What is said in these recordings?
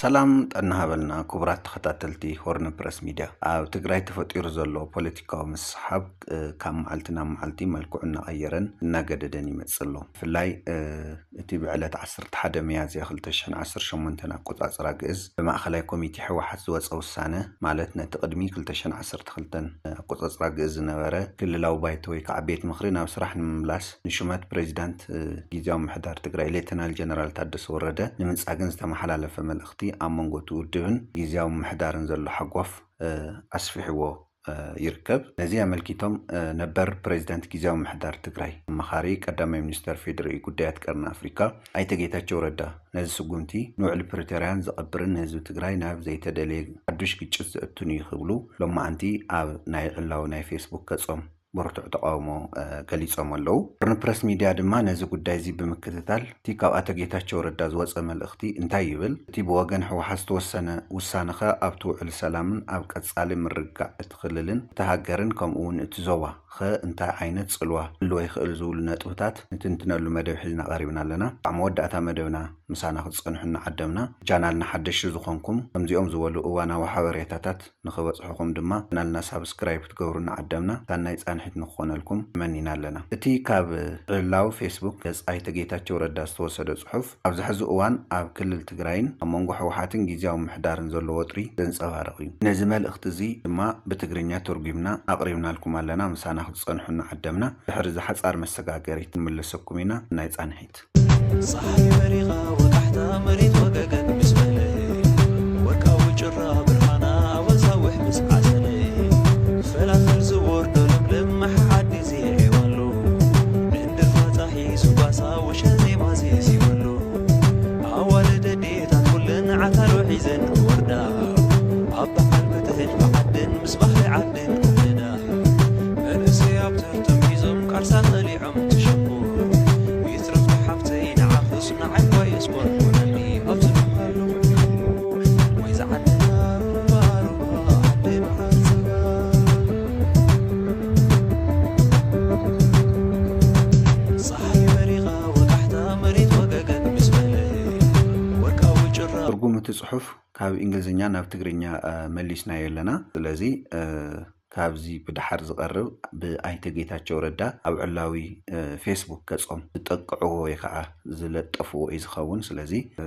ሰላም ጥዕና ሃበልና ክቡራት ተኸታተልቲ ሆርን ፕረስ ሚድያ። ኣብ ትግራይ ተፈጢሩ ዘሎ ፖለቲካዊ ምስሓብ ካብ መዓልቲ ናብ መዓልቲ መልክዑ እናቐየረን እናገደደን ይመጽእ ኣሎ። ብፍላይ እቲ ብዕለት ዓሰርተ ሓደ ሚያዝያ ክልተ ሽሕን ዓሰርተ ሸሞንተን ኣቆጻጽራ ግእዝ ብማእኸላይ ኮሚቴ ህወሓት ዝወፀ ውሳነ፣ ማለት ነቲ ቅድሚ ክልተ ሽሕን ዓሰርተ ክልተን ኣቆጻጽራ ግእዝ ዝነበረ ክልላዊ ባይቶ ወይ ከዓ ቤት ምኽሪ ናብ ስራሕ ንምምላስ ንሹመት ፕሬዚዳንት ግዝያዊ ምምሕዳር ትግራይ ሌተናል ጀነራል ታደሰ ወረደ ንምንጻግን ዝተመሓላለፈ መልእኽቲ ኣብ መንጎ እቲ ውድብን ግዝያዊ ምምሕዳርን ዘሎ ሓጓፍ ኣስፊሕዎ ይርከብ። ነዚ ኣመልኪቶም ነበር ፕሬዚዳንት ግዝያዊ ምምሕዳር ትግራይ ኣማኻሪ ቀዳማይ ሚኒስተር ፌዴሪኢ ጉዳያት ቀርኒ ኣፍሪካ ኣይተ ጌታቸው ረዳ፣ ነዚ ስጉምቲ ንውዕሊ ፕሪቶርያን ዘቐብርን ንህዝቢ ትግራይ ናብ ዘይተደለየ ሓዱሽ ግጭት ዘእቱን እዩ ክብሉ ሎማዓንቲ ኣብ ናይ ዕላዊ ናይ ፌስቡክ ገጾም ብርቱዕ ተቃውሞ ገሊጾም ኣለዉ። ሆርን ፕረስ ሚድያ ድማ ነዚ ጉዳይ እዚ ብምክትታል እቲ ካብ ኣቶ ጌታቸው ረዳ ዝወጸ መልእኽቲ እንታይ ይብል፣ እቲ ብወገን ህወሓት ዝተወሰነ ውሳነ ኸ ኣብቲ ውዕሊ ሰላምን ኣብ ቀጻሊ ምርግጋእ እቲ ክልልን እቲ ሃገርን ከምኡ እውን እቲ ዞባ ኸ እንታይ ዓይነት ጽልዋ ክህልዎ ይኽእል ዝብሉ ነጥብታት ንትንትነሉ መደብ ሒዝና ቀሪብና ኣለና። ኣብ መወዳእታ መደብና ምሳና ክትጸንሑ እናዓደምና፣ ቻናልና ሓደሽቲ ዝኾንኩም ከምዚኦም ዝበሉ እዋናዊ ሓበሬታታት ንኽበጽሑኹም ድማ ቻናልና ሳብስክራይብ ክትገብሩ እናዓደምና፣ ሳናይ ጻንሒት ንክኾነልኩም ተመኒና ኣለና። እቲ ካብ ዕላዊ ፌስቡክ ገጽ ኣይተ ጌታቸው ረዳ ዝተወሰደ ጽሑፍ፣ ኣብዚ ሕዚ እዋን ኣብ ክልል ትግራይን ኣብ መንጎ ህወሓትን ግዝያዊ ምምሕዳርን ዘሎ ወጥሪ ዘንጸባርቕ እዩ። ነዚ መልእኽቲ እዚ ድማ ብትግርኛ ተርጒምና ኣቕሪብናልኩም ኣለና። ምሳና ክትጸንሑ እናዓደምና፣ ድሕሪ እዚ ሓጻር መሰጋገሪት ክንምለሰኩም ኢና። ናይ ጻንሒት። ጸሓይ በሪቓ ወቃሕታ መሬት ወገገግ ምስ በለ፣ ወርቃዊ ጭራ ብርሃና ኣወዛውሕ ምስ ዓሰለ፣ ፈላፍል ዝወርዶ ለምለም መሓ ዓዲ ዜዒዋሉ፣ እንድርፋ ጻሂ ሱባሳ ወሸ ዜማ ዜሲወሉ፣ ኣዋልድ ኣዴታት ኩለን ዓታሮ ሒዘን ክወርዳ፣ ኣብ በዓል ፍትሕን ብዓድን ምስ ባህሊ ዓድን ክውለዳ፣ መንእሰይ ኣብ ተርቶም ሒዞም ቃልሳ ቀሊዖም ትሸኩ፣ ይትረፍ ሓፍተይ ንዓኽስ ንዓይ ኳ የስኮርኩናኒ፣ ኣብዚ ዱኻሉ ወይ ዝዓድና ሩባ ሩባ ዓዲ በዓል ጸባ። ጸሓይ በሪቓ ወቃሕታ መሬት ወገገግ ምስ በለ፣ ወርቃዊ ጭራ። ትርጉም እቲ ጽሑፍ ካብ እንግሊዝኛ ናብ ትግርኛ፣ እ፣ መሊስናዮ ኣለና። ስለዚ፣ እ፣ ካብዚ ብድሓር ዝቐርብ ብኣይተ ጌታቸው ረዳ ኣብ ዕላዊ፣ እ፣ ፌስቡክ ገጾም ዝጠቅዕዎ ወይ ከዓ ዝለጠፍዎ እዩ ዝኸውን። ስለዚ፣ እ፣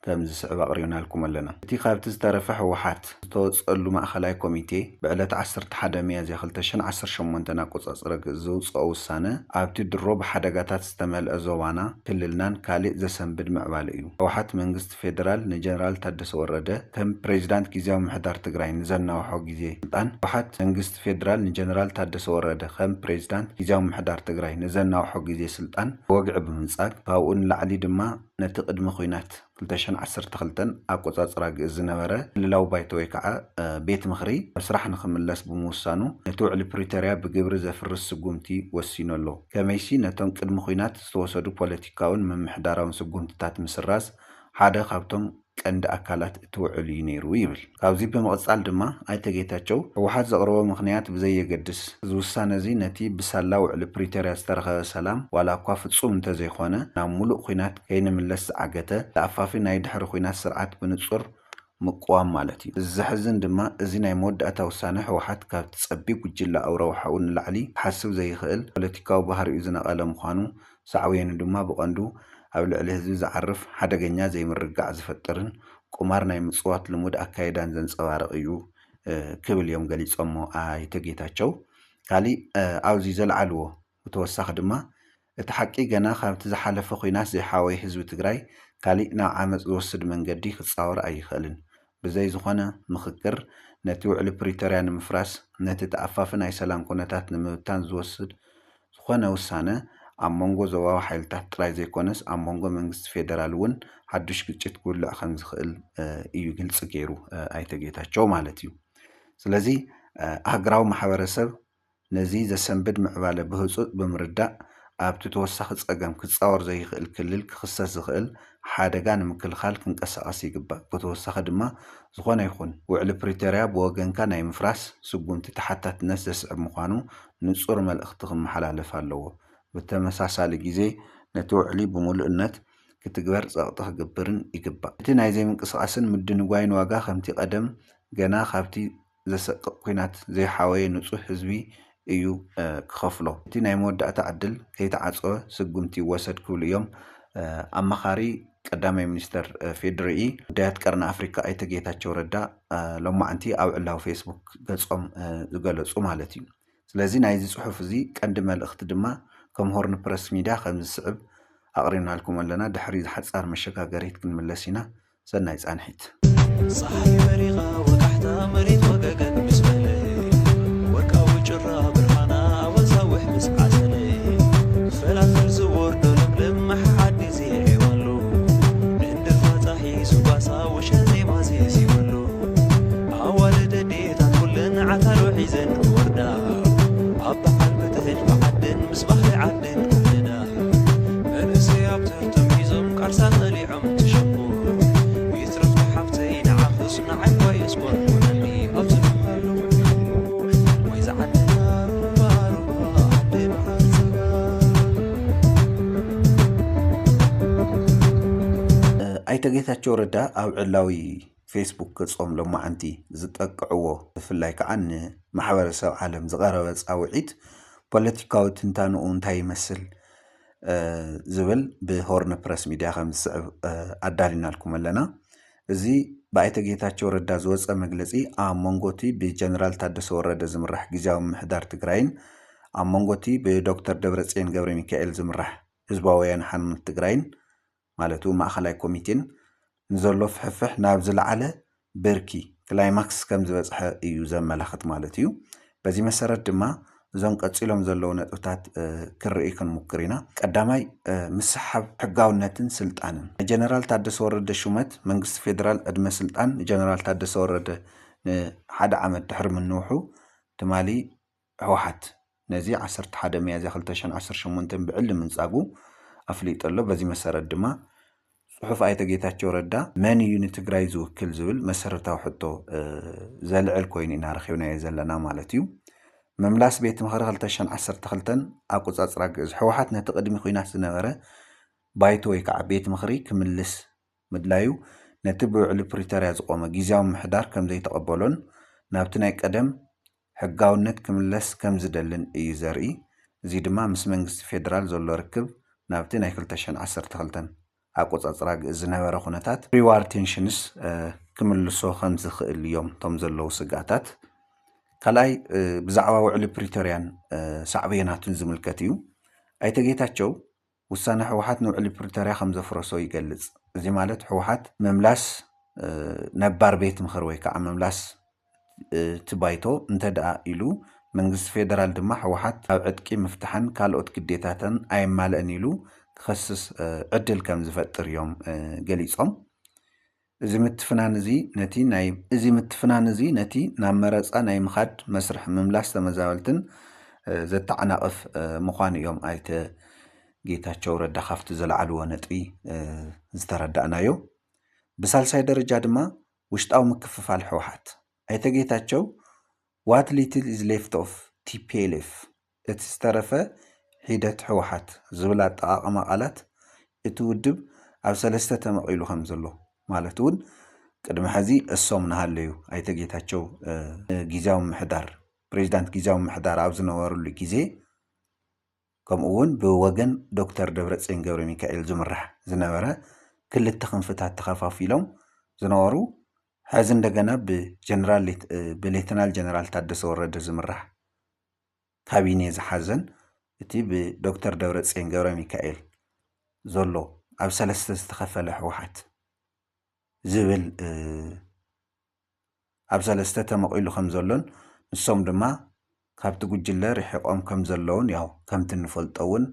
ከም ዝስዕብ ኣቕሪብናልኩም ኣለና። እቲ ካብቲ ዝተረፈ ህወሓት ዝተወጸሉ ማእኸላይ ኮሚቴ ብዕለት ዓሰርተ ሓደ ሚያዝያ ክልተ ሽሕን ዓሰርተ ሸሞንተን ኣቆጻጽረ ግእዝ ዘውጽኦ ውሳነ፣ ኣብቲ ድሮ ብሓደጋታት ዝተመልአ ዞባና፣ ክልልናን ካሊእ ዘሰንብድ ምዕባለ እዩ። ህወሓት መንግስቲ ፌደራል ንጀነራል ታደሰ ወረደ ከም ፕሬዚዳንት ግዝያዊ ምምሕዳር ትግራይ ንዘናውሖ ግዜ ስልጣን፣ ህወሓት መንግስቲ ፌደራል ንጀነራል ታደሰ ወረደ ከም ፕሬዚዳንት ግዝያዊ ምምሕዳር ትግራይ ንዘናውሖ ግዜ ስልጣን ብወግዒ ብምንጻግ፣ ካብኡ ንላዕሊ ድማ ነቲ ቅድሚ ኲናት ክልተ ሽሕን ዓሰርተ ክልተን ኣቆጻጽራ ግእዝ ዝነበረ ክልላዊ ባይቶ ወይ ከዓ፣ እ፣ ቤት ምኽሪ ኣብ ስራሕ ንኽምለስ ብምውሳኑ፣ ነቲ ውዕሊ ፕሪቶርያ ብግብሪ ዘፍርስ ስጉምቲ ወሲኑ ኣሎ። ከመይሲ፣ ነቶም ቅድሚ ኲናት ዝተወሰዱ ፖለቲካውን ምምሕዳራውን ስጉምትታት ምስራዝ ሓደ ካብቶም ቀንዲ ኣካላት እቲ ውዕል እዩ ነይሩ ይብል። ካብዚ ብምቕጻል ድማ ኣይተ ጌታቸው፣ ህወሓት ዘቕረቦ ምኽንያት ብዘየገድስ፣ እዚ ውሳነ እዚ ነቲ ብሳላ ውዕሊ ፕሪቶርያ ዝተረኸበ ሰላም ዋላ እኳ ፍጹም እንተዘይኮነ፣ ናብ ሙሉእ ኲናት ከይንምለስ ዝዓገተ፣ ተኣፋፊ ናይ ድሕሪ ኲናት ስርዓት ብንጹር ምቅዋም ማለት እዩ። እዚ ዘሕዝን ድማ፣ እዚ ናይ መወዳእታ ውሳነ ህወሓት ካብቲ ጸቢብ ጉጅለ ኣውራውሓኡ ንላዕሊ ክሓስብ ዘይኽእል ፖለቲካዊ ባህሪኡ ዝነቐለ ምዃኑ፣ ሳዕቤኑ ድማ ብቐንዱ ኣብ ልዕሊ ህዝቢ ዝዓርፍ ሓደገኛ ዘይምርግጋዕ ዝፈጥርን ቁማር ናይ ምጽዋት ልሙድ ኣካይዳን ዘንጸባርቕ እዩ፣ እ፣ ክብል እዮም ገሊጾሞ ኣይተ ጌታቸው። ካሊእ፣ እ፣ ኣብዚ ዘልዓልዎ ብተወሳኺ ድማ፣ እቲ ሓቂ ገና ካብቲ ዝሓለፈ ኲናት ዘይሓወየ ህዝቢ ትግራይ ካሊእ ናብ ዓመጽ ዝወስድ መንገዲ ክጻወር ኣይኽእልን። ብዘይ ዝኾነ ምኽክር ነቲ ውዕሊ ፕሪቶርያ ንምፍራስ፣ ነቲ ተኣፋፊ ናይ ሰላም ኩነታት ንምብታን ዝወስድ ዝኾነ ውሳነ ኣብ መንጎ ዞባዊ ሓይልታት ጥራይ ዘይኮነስ ኣብ መንጎ መንግስቲ ፌደራል እውን ሓዱሽ ግጭት ክውልዕ ከም ዝኽእል፣ እ፣ እዩ ግልጺ ገይሩ፣ እ፣ ኣይተ ጌታቸው ማለት እዩ። ስለዚ፣ እ፣ ኣህግራዊ ማሕበረሰብ ነዚ ዘሰንብድ ምዕባለ ብህጹጽ ብምርዳእ፣ ኣብቲ ተወሳኺ ጸገም ክጻወር ዘይኽእል ክልል ክኽሰት ዝኽእል ሓደጋ ንምክልኻል ክንቀሳቐስ ይግባእ። ብተወሳኺ ድማ፣ ዝኾነ ይኹን ውዕሊ ፕሪቶርያ ብወገንካ ናይ ምፍራስ ስጉምቲ ተሓታትነት ዘስዕብ ምዃኑ ንጹር መልእኽቲ ክመሓላለፍ ኣለዎ። ብተመሳሳሊ ግዜ፣ ነቲ ውዕሊ ብምሉእነት ክትግበር ጸቕጢ ክግብርን ይግባእ። እቲ ናይ ዘይምንቅስቓስን ምድንጓይን ዋጋ ከምቲ ቀደም ገና ካብቲ ዘሰቅቕ ኲናት ዘይሓወየ ንጹህ ህዝቢ እዩ ክኸፍሎ። እቲ ናይ መወዳእታ ዕድል ከይተዓጸወ ስጉምቲ ይወሰድ ክብሉ እዮም ኣማኻሪ ቀዳማይ ሚኒስተር ፌዴሪኢ ጉዳያት ቀርኒ ኣፍሪካ ኣይተ ጌታቸው ረዳ ሎማዓንቲ ኣብ ዕላዊ ፌስቡክ ገጾም ዝገለጹ ማለት እዩ። ስለዚ ናይዚ ጽሑፍ እዚ ቀንዲ መልእኽቲ ድማ ከም ሆርን ፕረስ ሚድያ ከም ዝስዕብ ኣቕሪብናልኩም ኣለና። ድሕሪ እዚ ሓጻር መሸጋገሪት ክንምለስ ኢና። ሰናይ ጻንሒት። ጸሓይ በሪቓ ወቃሕታ መሬት ወገገግ ምስ በለ ወርቃዊ ጭራ ብርሃና ኣወዛውሕ ምስ ዓሰለ ፈላፍል ዝወርዶ ለምለም መሓዓዲ ዜዕዋሉ እንድርፋ ጻሒ ሱባሳ ወሸ ዜማ ዜሲወሉ ኣዋልድ ኣዴታት ኩለን ዓታሎ ሒዘን ክወርዳ ኣብ በዓል ብትህል ብዓድን ምስ ባህሊ ዓድን ክውለዳ መንእሰይ ኣብ ተርቶም ሒዞም ቃልሳ ቀሊዖም ትሸኩ ይትረፍ ሓፍተይ ንዓኽስ ንዓይ ኳ የስኮር ኮነኒ ኣብዚ ኣለኹ ወይ ዝዓድና ሩባ ሩባ ዓዲ በዓል ጸጋ ኣይተ ጌታቸው ረዳ ኣብ ዕላዊ ፌስቡክ ገጾም ሎማዓንቲ ዝጠቅዕዎ ብፍላይ ከዓ ንማሕበረሰብ ዓለም ዝቐረበ ጻውዒት ፖለቲካዊ ትንታንኡ እንታይ ይመስል ዝብል ብሆርን ፕረስ ሚድያ ከም ዝስዕብ ኣዳሊናልኩም ኣለና። እዚ ብኣይተ ጌታቸው ረዳ ዝወፀ መግለፂ ኣብ መንጎ እቲ ብጀነራል ታደሰ ወረደ ዝምራሕ ግዝያዊ ምምሕዳር ትግራይን ኣብ መንጎ እቲ ብዶክተር ደብረፅዮን ገብረ ሚካኤል ዝምራሕ ህዝባዊ ወያነ ሓርነት ትግራይን ማለት እውን ማእኸላይ ኮሚቴን ንዘሎ ፍሕፍሕ ናብ ዝለዓለ ብርኪ ክላይማክስ ከም ዝበፅሐ እዩ ዘመላኽት ማለት እዩ። በዚ መሰረት ድማ እዞም ቀፂሎም ዘለዉ ነጥብታት ክንርኢ ክንሙክር ኢና። ቀዳማይ ምስሓብ ሕጋውነትን ስልጣንን ናይ ጀነራል ታደሰ ወረደ ሹመት መንግስቲ ፌደራል ዕድመ ስልጣን ንጀነራል ታደሰ ወረደ ንሓደ ዓመት ድሕሪ ምንውሑ ትማሊ ህወሓት ነዚ ዓሰርተ ሓደ ሚያዝያ ክልተ ሽሕን ዓሰርተ ሸሞንተን ብዕሊ ምንጻጉ ኣፍሊጡ ኣሎ። በዚ መሰረት ድማ ጽሑፍ ኣይተ ጌታቸው ረዳ መን እዩ ንትግራይ ዝውክል ዝብል መሰረታዊ ሕቶ ዘልዕል ኮይኑ ኢና ረኺብናዮ ዘለና ማለት እዩ። ምምላስ ቤት ምኽሪ ክልተ ሽሕን ዓሰርተ ክልተን ኣቆጻጽራ ግእዝ ህወሓት ነቲ ቅድሚ ኲናት ዝነበረ ባይቶ ወይ ከዓ ቤት ምኽሪ ክምልስ ምድላዩ ነቲ ብውዕሊ ፕሪቶርያ ዝቖመ ግዝያዊ ምምሕዳር ከም ዘይተቐበሎን ናብቲ ናይ ቀደም ሕጋውነት ክምለስ ከም ዝደልን እዩ ዘርኢ። እዚ ድማ ምስ መንግስቲ ፌደራል ዘሎ ርክብ ናብቲ ናይ ክልተ ሽሕን ዓሰርተ ክልተን ኣቆጻጽራ ግእዝ ዝነበረ ኩነታት ፕሪዋር ቴንሽንስ ክምልሶ ከም ዝኽእል እዮም እቶም ዘለዉ ስግኣታት። ካልኣይ ብዛዕባ ውዕሊ ፕሪቶርያን ሳዕቤናቱን ዝምልከት እዩ። ኣይተ ጌታቸው ውሳነ ህወሓት ንውዕሊ ፕሪቶርያ ከም ዘፍረሶ ይገልጽ። እዚ ማለት ህወሓት ምምላስ ነባር ቤት ምኽሪ ወይ ከዓ ምምላስ እቲ ባይቶ እንተ ደኣ ኢሉ መንግስቲ ፌደራል ድማ ህወሓት ኣብ ዕጥቂ ምፍታሕን ካልኦት ግዴታታን ኣየማልእን ኢሉ ክኸስስ ዕድል ከም ዝፈጥር እዮም ገሊጾም። እዚ ምትፍናን እዚ ነቲ ናይ እዚ ምትፍናን እዚ ነቲ ናብ መረጻ ናይ ምኻድ መስርሕ ምምላስ ተመዛበልትን ዘተዓናቕፍ ምዃኑ እዮም ኣይተ ጌታቸው ረዳ ካብቲ ዘልዓልዎ ነጥቢ ዝተረዳእናዮ። ብሳልሳይ ደረጃ ድማ ውሽጣዊ ምክፍፋል ህወሓት ኣይተ ጌታቸው what little is left of T P L F እቲ ዝተረፈ ሒደት ህወሓት ዝብል ኣጠቓቕማ ቃላት እቲ ውድብ ኣብ ሰለስተ ተመቒሉ ከም ዘሎ ማለት እውን ቅድሚ ሕዚ እሶም እናሃለዩ ኣይተ ጌታቸው ግዝያዊ ምምሕዳር ፕሬዚዳንት ግዝያዊ ምምሕዳር ኣብ ዝነበሩሉ ግዜ ከምኡ እውን ብወገን ዶክተር ደብረፅዮን ገብረ ሚካኤል ዝምራሕ ዝነበረ ክልተ ክንፍታት ተኸፋፊሎም ዝነበሩ ሕዚ እንደገና ብጀነራል ብሌተናል ጀነራል ታደሰ ወረደ ዝምራሕ ካቢኔ ዝሓዘን እቲ ብዶክተር ደብረፅዮን ገብረ ሚካኤል ዘሎ ኣብ ሰለስተ ዝተኸፈለ ህወሓት ዝብል ኣብ ሰለስተ ተመቒሉ ከም ዘሎን ንሶም ድማ ካብቲ ጉጅለ ርሒቖም ከም ዘለውን ያው ከምቲ እንፈልጦ እውን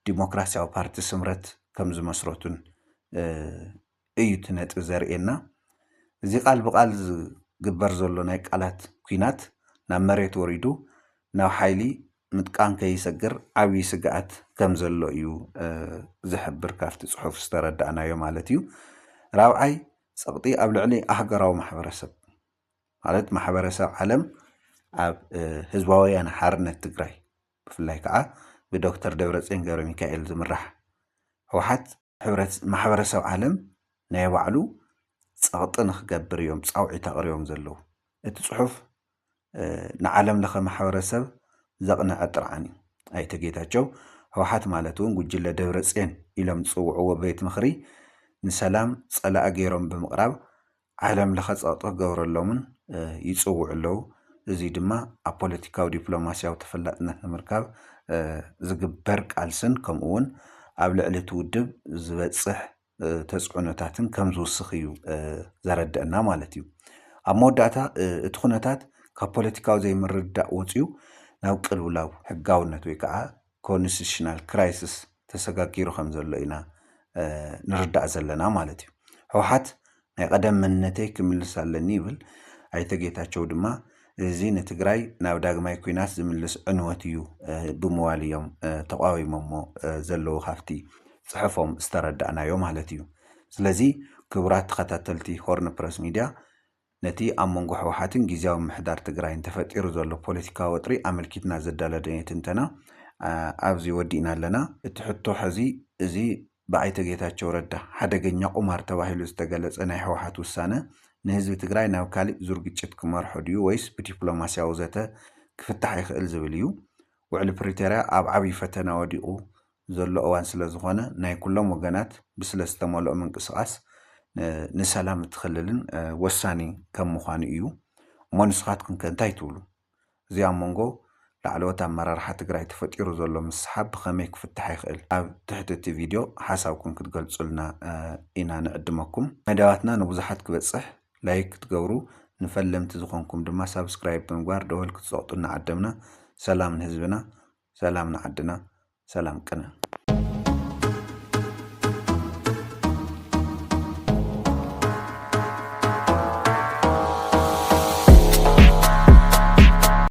ዲሞክራሲያዊ ፓርቲ ስምረት ከም ዝመስረቱን እዩ እቲ ነጥቢ ዘርእየና። እዚ ቃል ብቃል ዝግበር ዘሎ ናይ ቃላት ኲናት ናብ መሬት ወሪዱ ናብ ሓይሊ ምጥቃም ከይሰግር ዓብዪ ስግኣት ከም ዘሎ እዩ ዝሕብር ካብቲ ፅሑፍ ዝተረዳእናዮ ማለት እዩ። ራብዓይ ፀቕጢ ኣብ ልዕሊ ኣህገራዊ ማሕበረሰብ ማለት ማሕበረሰብ ዓለም ኣብ ህዝባዊ ወያነ ሓርነት ትግራይ ብፍላይ ከዓ ብዶክተር ደብረፅዮን ገብረ ሚካኤል ዝምራሕ ህወሓት ማሕበረሰብ ዓለም ናይ ባዕሉ ጸቕጢ ንክገብር እዮም ጻውዒት ኣቕሪቦም ዘለዉ። እቲ ጽሑፍ ንዓለም ለኸ ማሕበረሰብ ዘቕንዐ ጥርዓን እዩ። ኣይተ ጌታቸው፣ ህወሓት ማለት እውን ጉጅለ ደብረፅዮን ኢሎም ዝፅውዕዎ ቤት ምኽሪ ንሰላም ፀላኢ ገይሮም ብምቕራብ ዓለም ለኸ ፀቕጢ ክገብረሎምን ይፅውዑ ኣለዉ። እዚ ድማ ኣብ ፖለቲካዊ ዲፕሎማሲያዊ ተፈላጥነት ንምርካብ ዝግበር ቃልስን ከምኡ እውን ኣብ ልዕሊ እቲ ውድብ ዝበፅሕ ተፅዕኖታትን ከም ዝውስኽ እዩ ዘረድአና ማለት እዩ። ኣብ መወዳእታ እቲ ኩነታት ካብ ፖለቲካዊ ዘይምርድዳእ ወፂኡ ናብ ቅልውላው ሕጋውነት ወይ ከዓ ኮንስቲቱሽናል ክራይሲስ ተሰጋጊሩ ከም ዘሎ ኢና ንርዳእ ዘለና ማለት እዩ። ህወሓት ናይ ቀደም መንነተይ ክምልስ ኣለኒ ይብል። ኣይተ ጌታቸው ድማ እዚ ንትግራይ ናብ ዳግማይ ኲናት ዝምልስ ዕንወት እዩ ብምባል እዮም ተቃዊሞሞ ዘለዉ ካብቲ ፅሑፎም ዝተረዳእናዮ ማለት እዩ። ስለዚ ክቡራት ተኸታተልቲ ሆርን ፕረስ ሚድያ ነቲ ኣብ መንጎ ህወሓትን ግዝያዊ ምምሕዳር ትግራይን ተፈጢሩ ዘሎ ፖለቲካዊ ወጥሪ ኣመልኪትና ዘዳለናዮ ትንተና ኣብዚ ወዲእና ኣለና። እቲ ሕቶ ሕዚ እዚ ብኣይተ ጌታቸው ረዳ ሓደገኛ ቁማር ተባሂሉ ዝተገለጸ ናይ ህወሓት ውሳነ ንህዝቢ ትግራይ ናብ ካሊእ ዙር ግጭት ክመርሖ ድዩ ወይስ ብዲፕሎማሲያዊ ዘተ ክፍታሕ ይኽእል ዝብል እዩ። ውዕሊ ፕሪቶርያ ኣብ ዓብዪ ፈተና ወዲቑ ዘሎ እዋን ስለ ዝኾነ ናይ ኩሎም ወገናት ብስለት ዝተመልኦ ምንቅስቓስ ንሰላም እቲ ክልልን ወሳኒ ከም ምዃኑ እዩ። እሞ ንስኻትኩም ከ እንታይ ትብሉ? እዚ ኣብ መንጎ ላዕለዎት ኣመራርሓ ትግራይ ተፈጢሩ ዘሎ ምስሓብ ብኸመይ ክፍታሕ ይኽእል? ኣብ ትሕቲ እቲ ቪድዮ ሓሳብኩም ክትገልጹልና ኢና ንዕድመኩም። መደባትና ንብዙሓት ክበጽሕ ላይክ ክትገብሩ፣ ንፈለምቲ ዝኾንኩም ድማ ሳብስክራይብ ብምግባር ደወል ክትጸቕጡ እናዓደምና፣ ሰላም ንህዝብና፣ ሰላም ንዓድና፣ ሰላም ቅነ።